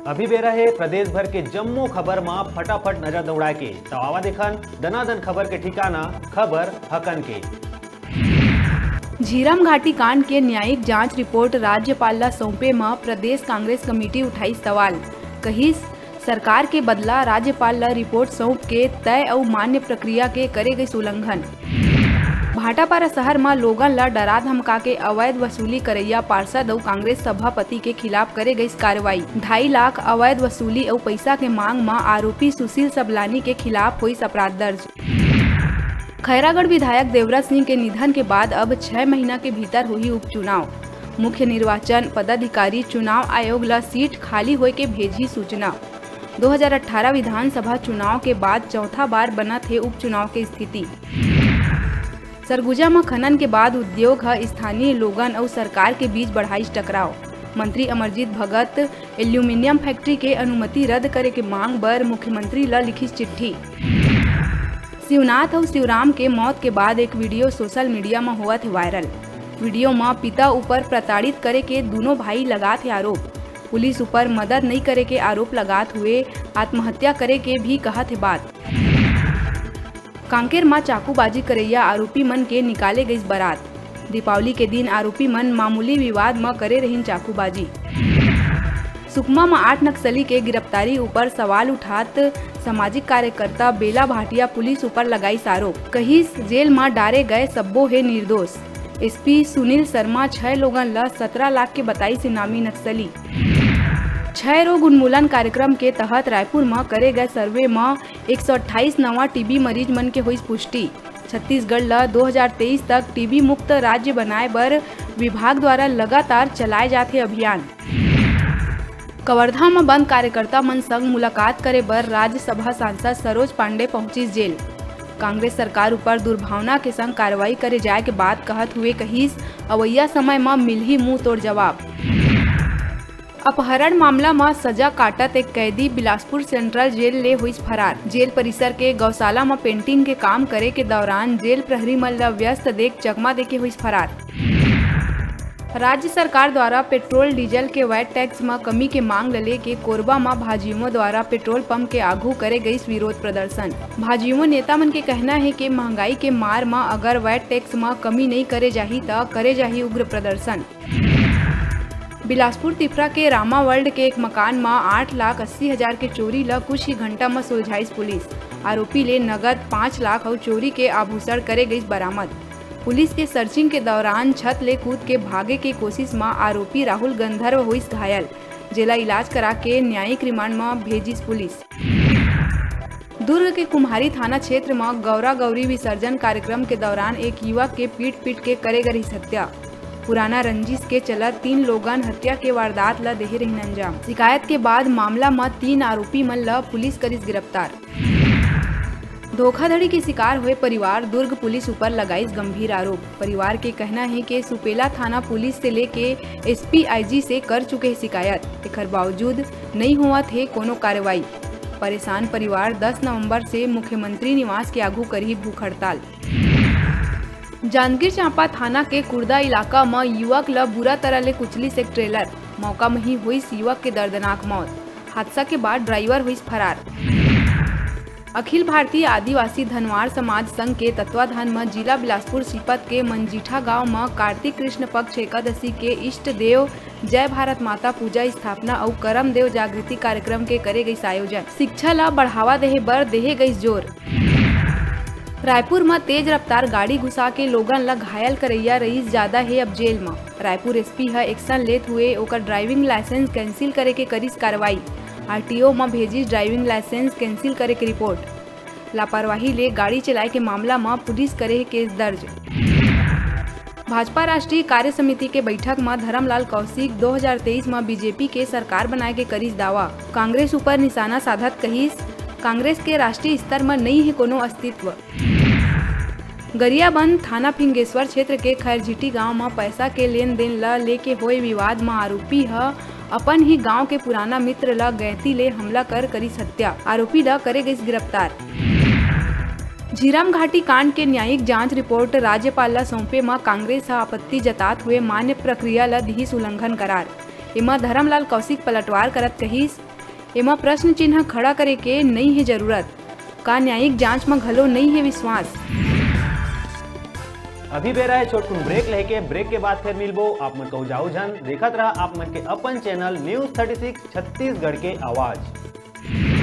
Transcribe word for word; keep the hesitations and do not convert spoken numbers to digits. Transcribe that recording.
अभी बेरा हे प्रदेश भर के जम्मो खबर म फटाफट नजर दौड़ाए के। त आवा देखन दनादन खबर के ठिकाना, खबर हकन के। झीरम घाटी कांड के न्यायिक जांच रिपोर्ट राज्यपाल ला सौंपे म प्रदेश कांग्रेस कमेटी उठाइस सवाल। कहिस, सरकार के बदला राज्यपाल ला रिपोर्ट सौंप के तय अउ मान्य प्रक्रिया के करे गइस उल्लंघन। भाटापारा शहर म लोगन ला डरा धमका के अवैध वसूली करइया पार्षद अउ कांग्रेस सभापति के खिलाफ करे गइस कार्रवाई। ढाई लाख अवैध वसूली अउ पइसा के मांग म आरोपी सुशील सबलानी के खिलाफ होइस अपराध दर्ज। खैरागढ़ विधायक देवराज सिंह के निधन के बाद अब छह महीना के भीतर होही उपचुनाव। मुख्य निर्वाचन पदाधिकारी चुनाव आयोग ला सीट खाली होए के भेजही सूचना। दो हज़ार अठारह विधानसभा चुनाव के बाद चौथा बार बनत हे उपचुनाव के स्थिति। सरगुजा म खनन के बाद उद्योग ह स्थानीय लोगन अउ सरकार के बीच बढ़ाइस टकराव। मंत्री अमरजीत भगत एल्यूमिनियम फैक्ट्री के अनुमति रद्द करे के मांग बर मुख्यमंत्री ल लिखिस चिट्ठी। शिवनाथ अउ शिवराम के मौत के बाद एक वीडियो सोशल मीडिया म होवत हे वायरल। वीडियो म पिता ऊपर प्रताड़ित करे के दूनों भाई लगात हे आरोप। पुलिस ऊपर मदद नइ करे के आरोप लगात हुए आत्महत्या करे के भी कहत हे बात। कांकेर म चाकूबाजी करइया आरोपी मन के निकाले गइस बरात। दीपावली के दिन आरोपी मन मामूली विवाद म करे रहिन चाकूबाजी। सुकमा म आठ नक्सली के गिरफ्तारी ऊपर सवाल उठात सामाजिक कार्यकर्ता बेला भाटिया पुलिस ऊपर लगाइस आरोप। कहिस, जेल म डारे गए सब्बो हे निर्दोष। एसपी सुनील शर्मा छह लोगन ल सत्रह लाख के बताइस इनामी नक्सली। क्षय रोग उन्मूलन कार्यक्रम के तहत रायपुर म करे गए सर्वे म एक सौ अट्ठाईस नवा टीबी मरीज मन के होइस पुष्टि। छत्तीसगढ़ ल दो हज़ार तेईस तक टीबी मुक्त राज्य बनाए बर विभाग द्वारा लगातार चलाए जात हे अभियान। कवर्धा म बंद कार्यकर्ता मन संग मुलाकात करे बर राज्यसभा सांसद सरोज पांडे पहुंचिस जेल। कांग्रेस सरकार ऊपर दुर्भावना के संग कार्रवाई करे जाए के बात कहत हुए कहिस, अवइया समय म मिलही मुंह तोड़ जवाब। अपहरण मामला म सजा काटत एक कैदी बिलासपुर सेंट्रल जेल ले होइस फरार। जेल परिसर के गौशाला म पेंटिंग के काम करे के दौरान जेल प्रहरी मन ल व्यस्त देख चकमा देके होइस फरार। राज्य सरकार द्वारा पेट्रोल डीजल के वैट टैक्स म कमी के मांग ल लेके कोरबा म भाजयुमो द्वारा पेट्रोल पंप के आघू करे गइस विरोध प्रदर्शन। भाजयुमो नेता मन के कहना हे कि महंगाई के मार म अगर वैट टैक्स म कमी नइ करे जाही, त करे जाही उग्र प्रदर्शन। बिलासपुर तिफरा के रामा वर्ल्ड के एक मकान म आठ लाख अस्सी हजार के चोरी ल कुछ ही घंटा म सुलझाइस पुलिस। आरोपी ले नगद पाँच लाख अउ चोरी के आभूषण करे गइस बरामद। पुलिस के सर्चिंग के दौरान छत ले कूद के भागे के कोशिश म आरोपी राहुल गंधर्व होइस घायल, जेला इलाज करा के न्यायिक रिमांड म भेजिस पुलिस। दुर्ग के कुम्हारी थाना क्षेत्र म गौरा गौरी विसर्जन कार्यक्रम के दौरान एक युवक के पीट पीट के करे गे रिहिस हत्या। पुराना रंजिश के चलत तीन लोगन हत्या के वारदात ल देहे रहिन अंजाम। शिकायत के बाद मामला म तीन आरोपी मन ल पुलिस करिस गिरफ्तार। धोखाधड़ी के शिकार होए परिवार दुर्ग पुलिस ऊपर लगाइस गंभीर आरोप। परिवार के कहना हे कि सुपेला थाना पुलिस से लेके एसपी आईजी से कर चुके हे शिकायत, एखर बावजूद नइ होवत हे कोनो कार्रवाई। परेशान परिवार दस नवंबर से मुख्यमंत्री निवास के आघू करही भूख हड़ताल। जांजगीर चांपा थाना के कुर्दा इलाका म युवक ल बुरा तरह ले कुचलिस एक ट्रेलर। मौका म ही होइस युवक के दर्दनाक मौत। हादसा के बाद ड्राइवर होइस फरार। अखिल भारतीय आदिवासी धनवार समाज संघ के तत्वाधान म जिला बिलासपुर सीपत के मंजीठा गांव म कार्तिक कृष्ण पक्ष एकादशी के इष्ट देव जय भारत माता पूजा स्थापना अउ करम देव जागृति कार्यक्रम के करे गइस आयोजन। शिक्षा ला बढ़ावा देहे बर देहे गइस जोर। रायपुर म तेज रफ्तार गाड़ी घुसा के लोगन ला घायल करइया रईस जादा हे अब जेल म। रायपुर एसपी ह एक्शन लेत हुए ओकर ड्राइविंग लाइसेंस कैंसिल करे के करिस कार्रवाई। आरटीओ म भेजिस ड्राइविंग लाइसेंस कैंसिल करे के रिपोर्ट। लापरवाही ले गाड़ी चलाए के मामला म पुलिस करे हे केस दर्ज। भाजपा राष्ट्रीय कार्य समिति के बैठक म धरमलाल कौशिक दो हज़ार तेईस म बीजेपी के सरकार बनाए के करिस दावा। कांग्रेस ऊपर निशाना साधत कहिस, कांग्रेस के राष्ट्रीय स्तर म नइ हे कोनो अस्तित्व। गरियाबंद थाना फिंगेश्वर क्षेत्र के खैरझिटी गांव म पैसा के लेन देन ल लेके होए विवाद म आरोपी ह अपन ही गांव के पुराना मित्र ल गैंती ले हमला कर करिस हत्या। आरोपी ल करे गइस गिरफ्तार। झीरम घाटी कांड के न्यायिक जांच रिपोर्ट राज्यपाल ल सौंपे म कांग्रेस ह आपत्ति जतात हुए मान्य प्रक्रिया ल दिहिस उल्लंघन करार। एमा धरमलाल कौशिक पलटवार करत कहिस, एमा प्रश्न चिन्ह खड़ा करे के नइ हे जरूरत। का न्यायिक जांच म घलो नइ हे विश्वास? अभी बेरा हे छोटकुन ब्रेक लेके, ब्रेक के बाद फिर मिलबो। आप मन कहू जाऊ झन, देखत रहा आप मन के अपन channel news thirty six Chhattisgarh के आवाज़।